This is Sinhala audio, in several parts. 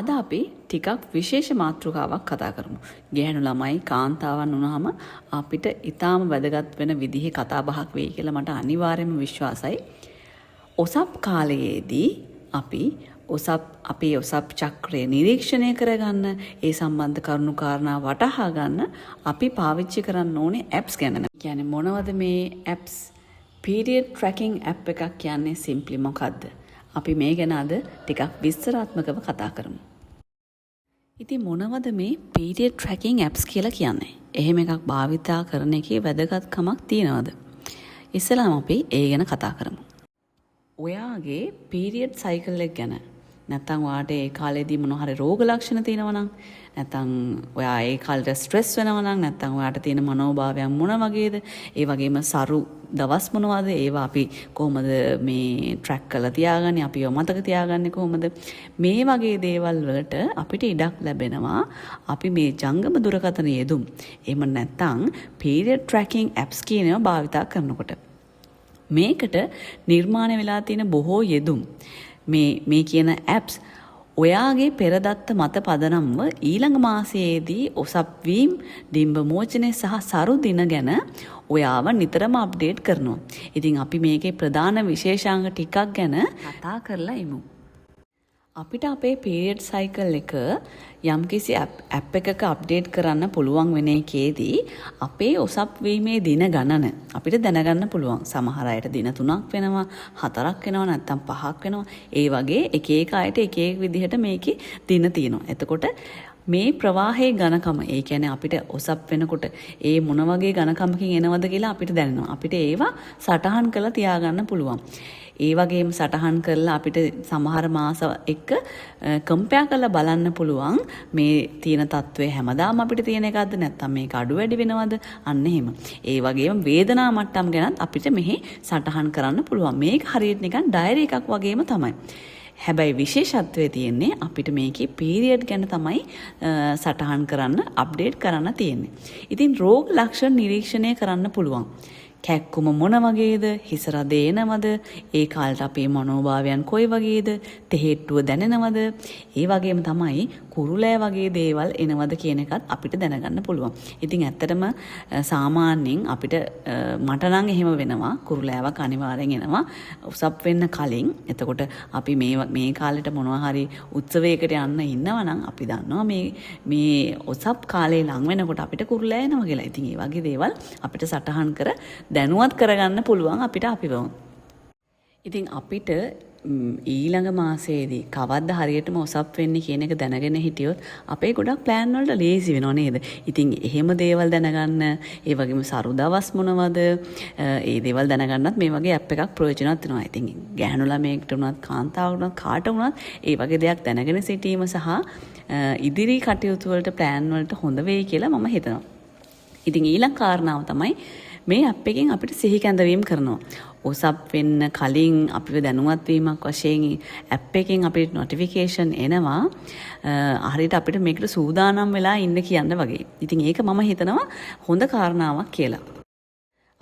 අද අපි ටිකක් විශේෂ මාතෘකාවක් කතා කරමු. ගැහැණු ළමයි කාන්තාවන් වුණාම අපිට ඉතාම වැදගත් වෙන විදිහේ කතා බහක් වෙයි කියලා මට අනිවාර්යයෙන්ම විශ්වාසයි. ඔසප් කාලයේදී අපි ඔසප් අපේ ඔසප් චක්‍රය නිරීක්ෂණය කරගන්න, ඒ සම්බන්ධ කරුණු කාරණා වටහා ගන්න අපි පාවිච්චි කරන්න ඕනේ ඇප්ස් ගැන. කියන්නේ මොනවද මේ ඇප්ස්? පීරියඩ් ට්‍රැකින් ඇප් එකක් කියන්නේ සිම්ප්ලි මොකද්ද? අපි මේ ගැන අද ටිකක් විස්තරාත්මකව කතා කරමු. ඉතින් මොනවද මේ පීරියඩ් ට්‍රැකින් ඇප්ස් කියලා කියන්නේ? එහෙම එකක් භාවිතා කරන එකේ වැදගත්කමක් තියනවද? ඉස්සෙල්ලාම අපි ඒ ගැන කතා කරමු. ඔයාගේ පීරියඩ් සයිකල් එක ගැන, නැත්තම් ඔයාට ඒ කාලේදී මොන හරි රෝග ලක්ෂණ තියෙනවා නම්, නැත්තම් ඔයා ඒ කාලේට ස්ට්‍රෙස් වෙනවා නම්, නැත්තම් ඔයාට තියෙන මනෝභාවයන් මොන වගේද, ඒ වගේම සරු දවස් මොනවද, ඒවා අපි කොහොමද මේ ට්‍රැක් කරලා තියාගන්නේ, අපි ඒවා මතක තියාගන්නේ කොහොමද, මේ වගේ දේවල් වලට අපිට ඉඩක් ලැබෙනවා අපි මේ ජංගම දුරකථන යෙදුම් එහෙම නැත්තම් පීරියඩ් ට්‍රැකින් ඇප්ස් කියන ඒවා භාවිතා කරනකොට. මේකට නිර්මාණය වෙලා තියෙන බොහෝ යෙදුම්, මේ මේ කියන ඇප්ස් ඔයාගේ පෙරදත්ත මත පදනම්ව ඊළඟ මාසයේදී ඔසප් වීම්, ඩිම්බ මෝචනය සහ සරු දින ගැන ඔයාව නිතරම අප්ඩේට් කරනවා. ඉතින් අපි මේකේ ප්‍රධාන විශේෂාංග ටිකක් ගැන කතා කරලා ඉමු. අපිට අපේ පීරියඩ් සයිකල් එක යම්කිසි ඇප් එකක අප්ඩේට් කරන්න පුළුවන් වෙන එකේදී අපේ ඔසප් වීමේ දින ගණන අපිට දැනගන්න පුළුවන්. සමහර අයට දින 3ක් වෙනවා, 4ක් වෙනවා, නැත්නම් 5ක් වෙනවා. ඒ වගේ එක එක අයට එක එක විදිහට මේකේ දින තියෙනවා. එතකොට මේ ප්‍රවාහයේ ඝනකම, ඒ කියන්නේ අපිට ඔසප් වෙනකොට ඒ මොන වගේ ඝනකමකින් එනවද කියලා අපිට දැනෙනවා. අපිට ඒවා සටහන් කරලා තියාගන්න පුළුවන්. ඒ වගේම සටහන් කරලා අපිට සමහර මාස එක්ක කම්පෙයාර් කරලා බලන්න පුළුවන් මේ තියෙන තත්ත්වය හැමදාම අපිට තියෙන එකක්ද, නැත්නම් මේක අඩු වැඩි වෙනවද, අන්න එහෙම. ඒ වගේම වේදනා මට්ටම් ගැනත් අපිට මෙහි සටහන් කරන්න පුළුවන්. මේක හරියට නිකන් ඩයරි එකක් වගේම තමයි. හැබැයි විශේෂත්වය තියෙන්නේ අපිට මේකේ පීරියඩ් ගැන තමයි සටහන් කරන්න, අප්ඩේට් කරන්න තියෙන්නේ. ඉතින් රෝග ලක්ෂණ නිරීක්ෂණය කරන්න පුළුවන්. කැක්කුම මොන වගේද, හිස රදේ එනවද, ඒ කාලේට අපේ මනෝභාවයන් කොයි වගේද, තෙහෙට්ටුව දැනෙනවද, ඒ වගේම තමයි කුරුලෑ වගේ දේවල් එනවද කියන එකත් අපිට දැනගන්න පුළුවන්. ඉතින් ඇත්තටම සාමාන්‍යයෙන් අපිට, මට නම් එහෙම වෙනවා, කුරුලෑවක් අනිවාර්යෙන් එනවා ඔසප් වෙන්න කලින්. එතකොට අපි මේ මේ කාලෙට මොනවා හරි උත්සවයකට යන්න ඉන්නවා නම් අපි දන්නවා මේ මේ ඔසප් කාලේ ලං වෙනකොට අපිට කුරුලෑ එනවා කියලා. ඉතින් ඒ වගේ දේවල් අපිට සටහන් කර දැනුවත් කරගන්න පුළුවන් අපිට අපිවම. ඉතින් අපිට ඊළඟ මාසයේදී කවද්ද හරියටම ඔසප් වෙන්නේ කියන එක දැනගෙන හිටියොත් අපේ ගොඩක් ප්ලෑන් වලට ලේසි වෙනව නේද? ඉතින් එහෙම දේවල් දැනගන්න, ඒ වගේම සරු දවස් මොනවද, ඒ දේවල් දැනගන්නත් මේ වගේ ඇප් එකක් ප්‍රයෝජනවත් වෙනවා. ඉතින් ගැහැණු ළමයෙක්ට වුණත්, කාන්තාවකට වුණත්, කාට වුණත් ඒ වගේ දෙයක් දැනගෙන සිටීම සහ ඉදිරි කටයුතු වලට, ප්ලෑන් වලට හොඳ වෙයි කියලා මම හිතනවා. ඉතින් ඊළඟ කාරණාව තමයි මේ ඇප් එකෙන් අපිට සිහි කැඳවීම් කරනවා. ඔසප් වෙන්න කලින් අපිව දැනුවත් වීමක් වශයෙන් ඇප් එකෙන් අපිට නොටිෆිකේෂන් එනවා. හරියට අපිට මේකට සූදානම් වෙලා ඉන්න කියන්න වගේ. ඉතින් ඒක මම හිතනවා හොඳ කාරණාවක් කියලා.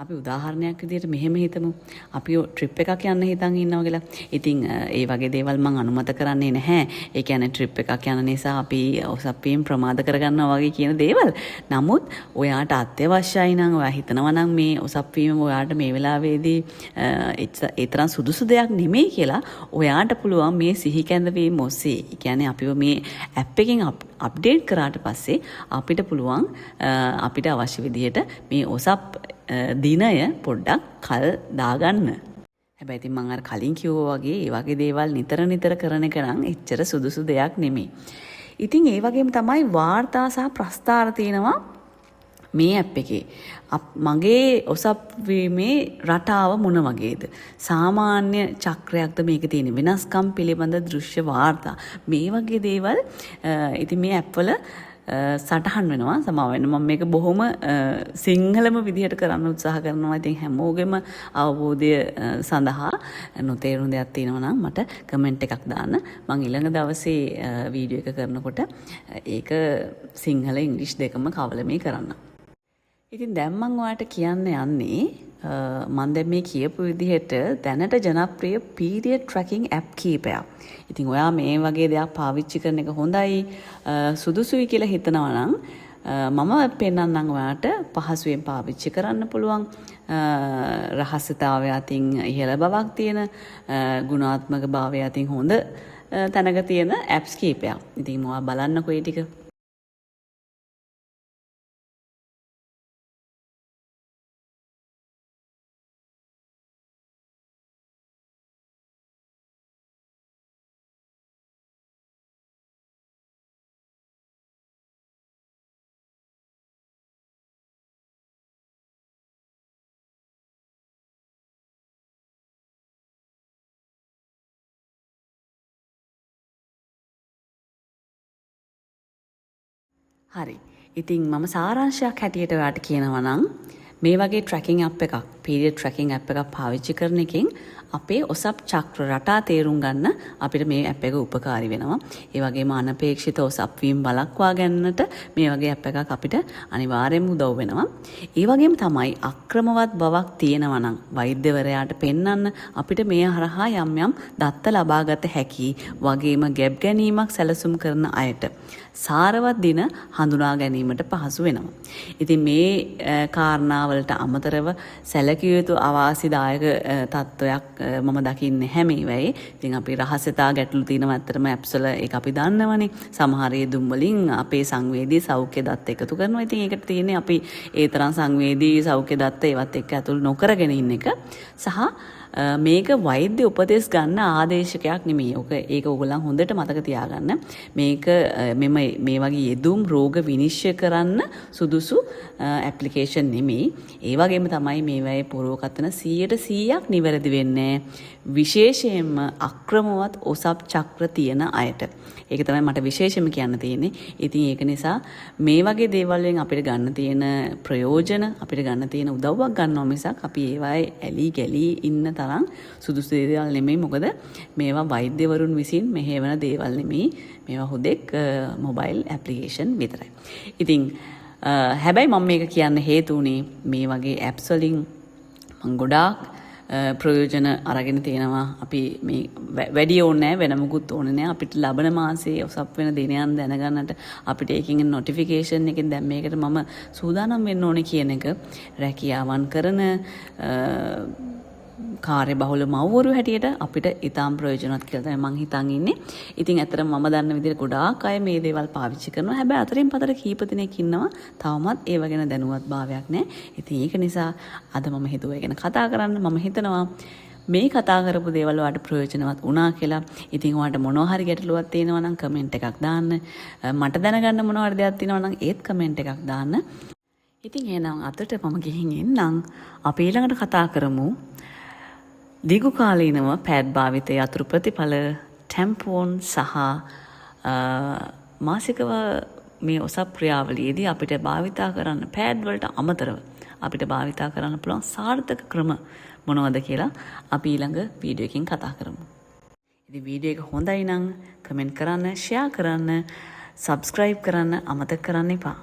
අපි උදාහරණයක් විදිහට මෙහෙම හිතමු. අපි ට්‍රිප් එකක් යන්න හිතන් ඉන්නවා කියලා. ඉතින් ඒ වගේ දේවල් මං අනුමත කරන්නේ නැහැ. ඒ කියන්නේ ට්‍රිප් එකක් යන නිසා අපි ඔසප් වීම ප්‍රමාද කරගන්නවා වගේ කියන දේවල්. නමුත් ඔයාට අත්‍යවශ්‍යයි නම්, ඔයා හිතනවා නම් මේ ඔසප් වීම ඔයාට මේ වෙලාවේදී ඒ තරම් සුදුසු දෙයක් නෙමෙයි කියලා, ඔයාට පුළුවන් මේ සිහි කැඳවීම ඔස්සේ. ඒ කියන්නේ අපිව මේ ඇප් එකෙන් අප්ඩේට් කරාට පස්සේ අපිට පුළුවන් අපිට අවශ්‍ය විදිහට මේ ඔසප් දිනය පොඩ්ඩක් කල් දාගන්න. හැබැයි ඉතින් මං අර කලින් කිව්වා වගේ ඒ වගේ දේවල් නිතර නිතර කරන එක නම් එච්චර සුදුසු දෙයක් නෙමෙයි. ඉතින් ඒ වගේම තමයි වාර්තා සහ ප්‍රස්තාර තියෙනවා මේ ඇප් එකේ. මගේ ඔසප් වීමේ රටාව මොන වගේද? සාමාන්‍ය චක්‍රයක්ද මේකේ තියෙන්නේ? වෙනස්කම් පිළිබඳ දෘශ්‍ය වාර්තා. මේ වගේ දේවල් ඉතින් මේ ඇප් වල සටහන් වෙනවා. සමා වෙන්න, මම මේක බොහොම සිංහලම විදිහට කරන්න උත්සාහ කරනවා. ඉතින් හැමෝගෙම අවබෝධය සඳහා නොතේරුණු දෙයක් තියෙනවා නම් මට කමෙන්ට් එකක් දාන්න. මං ඊළඟ දවසේ වීඩියෝ එක කරනකොට ඒක සිංහල ඉංග්‍රීසි දෙකම කවලමේ කරන්න. ඉතින් දැන් මං ඔයාලට කියන්න යන්නේ මං දැන් මේ කියපු විදිහට දැනට ජනප්‍රිය පීරියඩ් ට්‍රැකින් ඇප් කීපයක්. ඉතින් ඔයා මේ වගේ දෙයක් පාවිච්චි කරන එක හොඳයි, සුදුසුයි කියලා හිතනවා නම් මම පෙන්වන්නම් ඔයාට පහසුවෙන් පාවිච්චි කරන්න පුළුවන්, රහස්‍යතාවය අතින් ඉහළ බවක් තියෙන, ගුණාත්මක භාවය අතින් හොඳ තැනක තියෙන ඇප්ස් කීපයක්. ඉතින් ඔයා බලන්නකෝ ඒ ටික. හරි. ඉතින් මම සාරාංශයක් හැටියට ඔයාට කියනවා නම් මේ වගේ ට්‍රැකින් ඇප් එකක්, පීරියඩ් ට්‍රැකින් ඇප් එකක් පාවිච්චි කරන එකෙන් අපේ ඔසප් චක්‍ර රටා තේරුම් ගන්න අපිට මේ ඇප් එක උපකාරී වෙනවා. ඒ වගේම අනපේක්ෂිත ඔසප් වීම වළක්වා ගන්නට මේ වගේ ඇප් එකක් අපිට අනිවාර්යයෙන්ම උදව් වෙනවා. ඒ වගේම තමයි අක්‍රමවත් බවක් තියෙනවා නම් වෛද්‍යවරයාට පෙන්වන්න අපිට මේ හරහා යම් යම් දත්ත ලබාගත හැකි වගේම ගැබ් ගැනීමක් සැලසුම් කරන අයට සාරවත් දින හඳුනා ගැනීමට පහසු වෙනවා. ඉතින් මේ කාරණාවලට අමතරව සැලකිය යුතු අවාසිදායක තත්ත්වයක් මම දකින්නේ නැහැ මේ වෙයි. ඉතින් අපි රහස්‍යතා ගැටලු තියෙනවා ඇත්තටම ඇප්ස් වල, ඒක අපි දන්නවනේ. සමහර යෙදුම් වලින් අපේ සංවේදී සෞඛ්‍ය දත්ත එකතු කරනවා. ඉතින් ඒකට තියෙන්නේ අපි ඒ තරම් සංවේදී සෞඛ්‍ය දත්ත ඒවත් එක්ක ඇතුළු නොකරගෙන ඉන්න එක. සහ මේක වෛද්‍ය උපදෙස් ගන්න ආදේශකයක් නෙමෙයි. ඔක ඒක ඕගොල්ලන් හොඳට මතක තියාගන්න. මේක මෙම මේ වගේ යෙදුම් රෝග විනිශ්චය කරන්න සුදුසු ඇප්ලිකේෂන් නෙමෙයි. ඒ වගේම තමයි මේවායේ පුරෝකථන 100%ක් නිවැරදි වෙන්නේ. විශේෂයෙන්ම අක්‍රමවත් ඔසප් චක්‍ර තියෙන අයට. ඒක තමයි මට විශේෂයෙන්ම කියන්න තියෙන්නේ. ඉතින් ඒක නිසා මේ වගේ දේවල් වලින් අපිට ගන්න තියෙන ප්‍රයෝජන, අපිට ගන්න තියෙන උදව්වක් ගන්නවා මිසක් අපි ඒවායේ ඇලි ගැලි ඉන්න තරම් සුදුසු දේවල් නෙමෙයි. මොකද මේවා වෛද්‍යවරුන් විසින් මෙහෙවන දේවල් නෙමෙයි. මේවා හුදෙක් මොබයිල් ඇප්ලිකේෂන් විතරයි. ඉතින් හැබැයි මම මේක කියන්න හේතු වුණේ මේ වගේ ඇප්ස් වලින් මං ගොඩාක් ප්‍රයෝජන අරගෙන තියෙනවා. අපි මේ වැඩි ඕනේ නෑ, වෙන මොකුත් ඕනේ නෑ. අපිට ලබන මාසයේ ඔසප් වෙන දිනයන් දැනගන්නට අපිට ඒකෙන් එන නොටිෆිකේෂන් එකෙන් දැන් මේකට මම සූදානම් වෙන්න ඕනේ කියන එක රැකියාවන් කරන කාර්යබහුල මව්වරු හැටියට අපිට ඉතාම ප්‍රයෝජනවත් කියලා තමයි මං හිතන් ඉන්නේ. ඉතින් ඇත්තටම මම දන්න විදිහට ගොඩාක් අය මේ දේවල් පාවිච්චි කරනවා. හැබැයි අතරින් පතර කීප දෙනෙක් ඉන්නවා තවමත් ඒව ගැන දැනුවත් භාවයක් නෑ. ඉතින් ඒක නිසා අද මම හිතුවා ඒ ගැන කතා කරන්න. මම හිතනවා මේ කතා කරපු දේවල් ඔයාලට ප්‍රයෝජනවත් වුණා කියලා. ඉතින් ඔයාලට මොනවා හරි ගැටලුවක් තියෙනවා නම් කමෙන්ට් එකක් දාන්න. මට දැනගන්න මොනවා හරි දෙයක් තියෙනවා නම් ඒත් කමෙන්ට් එකක් දාන්න. ඉතින් එහෙනම් අදට මම ගිහින් එන්නම්. අපි ඊළඟට කතා කරමු දිගු කාලීනව පෑඩ් භාවිතයේ අතුරු ප්‍රතිඵල, ටැම්පෝන් සහ මාසිකව මේ ඔසප් ක්‍රියාවලියේදී අපිට භාවිතා කරන්න පෑඩ් වලට අමතරව අපිට භාවිතා කරන්න පුළුවන් සාර්ථක ක්‍රම මොනවද කියලා අපි ඊළඟ වීඩියෝ එකකින් කතා කරමු. ඉතින් වීඩියෝ එක හොඳයි නම් කමෙන්ට් කරන්න, ෂෙයා කරන්න, සබ්ස්ක්‍රයිබ් කරන්න අමතක කරන්න එපා.